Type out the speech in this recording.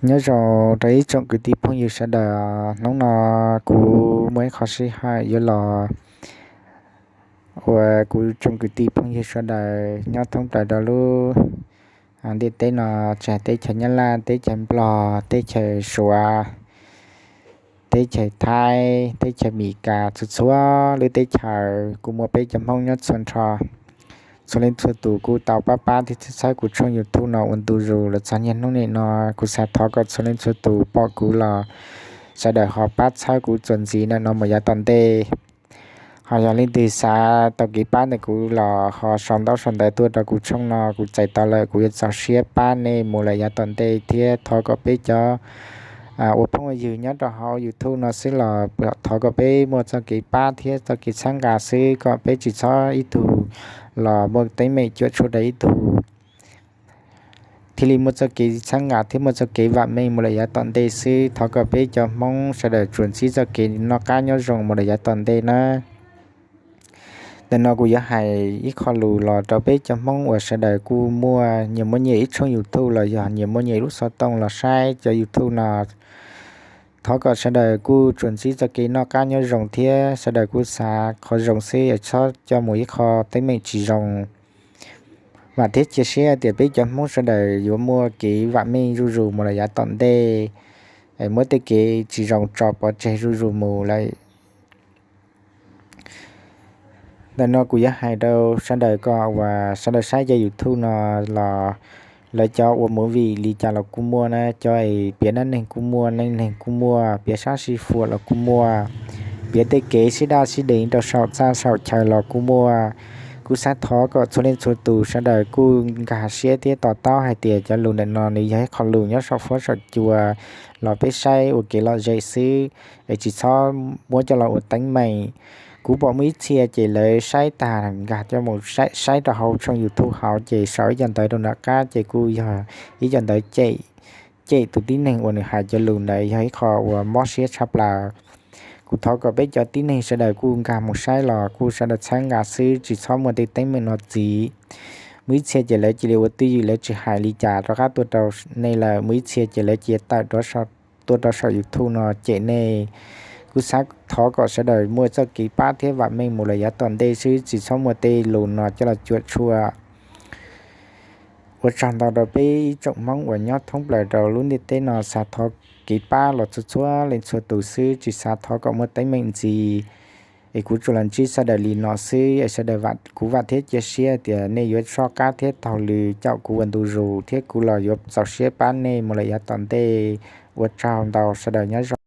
Nyob zoo rau ib tsoom kwv tij phooj ywg sawv daws, hnub no kuv muaj ib qho sij hawm yuav los ua kuv tsoom kwv tij phooj ywg sawv daws nyob thoob plaws rau lub ntiaj teb no, tsis hais teb chaws Nyab Laj, teb chaws Nplog, teb chaws Suav, teb chaws Thaib, teb chaws Amelikas, txhua txhua lub teb chaws kuj muaj peb cov Hmoob nyob txhua nrho. Txhua leej txhua tus kuj tau pab pab thiab txhawb kuv tshooj YouTube no ua ntu zus los txog niaj hnub nim no. Kuv xav thov kom txhua leej txhua tus pom kuv los sawv daws ho pab txhawb kuv txuas ntxiv ntawm no mus yav tom ntej. Ho yog leej twg xav tau kev pab ntawm kuv los ho sau ntaub sau ntawv tuaj rau kuv tshooj no, kuv txais tau lawm kuv yuav txaus siab pab nej mus lawm yav tom ntej thiab thov kom peb cov ua phooj ua ywg nyob rau hauv YouTube no xwb los thov kom peb muaj txoj kev pab thiab txoj kev txhawb nqa xwb, kom peb tsis txhob ib tug los muaj teeb meem cuam tshuam rau ib tug, thiaj li muaj txoj kev txhawb nqa thiab muaj txoj kev vam meej mus lawm yav tom ntej xwb. Thov kom peb cov Hmoob sawv daws tsuas ntsib txoj kev noj qab nyob zoo mus lawm yav tom ntej na. Ntawm no kuv yuav hais ib qho lus los rau peb cov Hmoob uas sawv daws kuj muaj nyias muaj nyias ib tshooj YouTube los yog nyias muaj nyias lub xov tooj los saib cov YouTube no. Thov kom sawv daws kuj tsuas ntsib txoj kev noj qab nyob zoo thiab sawv daws kuj xav qhov zoo xwb, txhob coj mus ib qho teeb meem tsis zoo. Vam thiab cia siab tias peb cov Hmoob sawv daws yuav muaj kev vam meej zuj zus mus lawm yav tom ntej, muab tej kev tsis zoo tso pov tseg zuj zus mus lawm. Ntawm no kuv yuav hais rau sawv daws kom uas sawv daws saib cov YouTube no los lawv cov ua movie li cas los kuj muaj na, cov es piav dab neeg kuj muaj, neej neeg kuj muaj, piav sab sij huam los kuj muaj, piav tej kev sib daj sib deev rau saum txaj saum chaw los kuj muaj. Kuv xav thov kom txhua leej txhua tus sawv daws kuj nkag siab thiab to taub hais tias cov lus ntawm no nws yog ib qho lus nyob saum huab saum cua los peb saib ua kev lom zem xwb, es tsis txhob muab coj los ua teeb meem. Kuv pom muaj ib txhia ces lawv saib tag nkag coj mus saib rau hauv tshooj YouTube hauv ces sau ib co ntawv rau nram qab ces kuj yog ib co ntawv cem, cem tus tib neeg uas nws hais cov lus ntawd, yog ib qho uas mob siab tshaj plaws. Kuv thov kom peb cov tib neeg sawv daws kuj nkag mus saib los kuj sawv daws txhawb nqa xwb, tsis txhob muaj tej teeb meem no ntxiv. Muaj ib txhia ces lawv cia li ua twj ywm, lawv tsis hais li cas rov qab tuaj rau nej lawm, muaj ib txhia ces lawv cia tawm tuaj rau saum YouTube no cem nej. Kuv xav thov kom sawv daws muaj txoj kev pab thiab vam meej mus lawm yav tom ntej xwb, tsis txhob muaj tej lus no coj los cuam tshuam. Ua tsaug ntau rau peb ib tsoom Hmoob uas nyob thoob plaws rau lub ntiaj teb no, xav thov kev pab los txhua txhua leej txhua tus xwb, tsis xav thov kom muaj teeb meem ntxiv. Es kuv tsuas los ntsib sawv daws li no xwb, es sawv daws, kuv vam thiab cia siab tias nej yuav soj qab thiab taug lw caum kuv ua ntu zus thiab kuv los yuav txaus siab pab nej mus lawm yav tom ntej. Ua tsaug ntau, sawv daws nyob zoo.